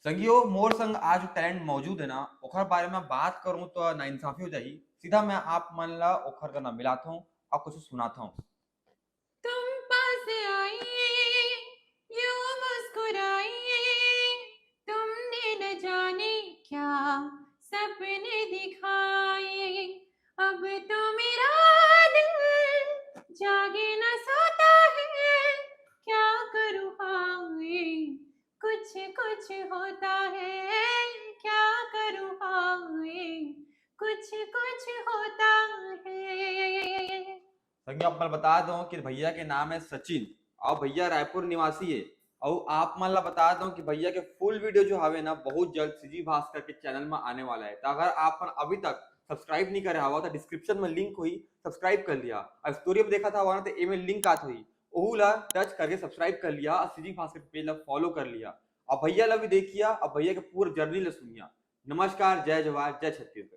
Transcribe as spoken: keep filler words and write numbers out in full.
संगियो, मोर संग आज जो टैलेंट मौजूद है ना, ओखर बारे में बात करूं तो नाइंसाफी हो जाही। सीधा मैं आप मन ला ओखर गाना मिलात हूं और कुछ सुनात हूं। तुम पास आई, यूं मुस्कुराई, तुमने न जाने क्या सपने दिखाए। अब तो मेरा दिल जागे न सोता है, क्या करूँ हाय, कुछ कुछ होता है, क्या करूँ हाय, कुछ कुछ होता है। संगी, आप मन बता दो कि भैया के नाम है सचिन और भैया रायपुर निवासी है। और आप मन ला बता दो कि भैया के फुल वीडियो जो हवे ना, बहुत जल्द सीजी भास्कर के चैनल में आने वाला है। तो अगर आप मन अभी तक सब्सक्राइब नहीं करे हवा तो डिस्क्रिप्शन में लिंक होही, सब्सक्राइब कर लिया। और स्टोरी में देखा था वहां तो एमे लिंक आत होही, ओहू ला टच करके सब्सक्राइब कर लिया और सीजी भास्कर के पेज ला फॉलो कर लिया। और भैया ला भी देखिया और भैया के पूरा जर्नी ला सुनिया। नमस्कार, जय जोहार, जय छत्तीसगढ़।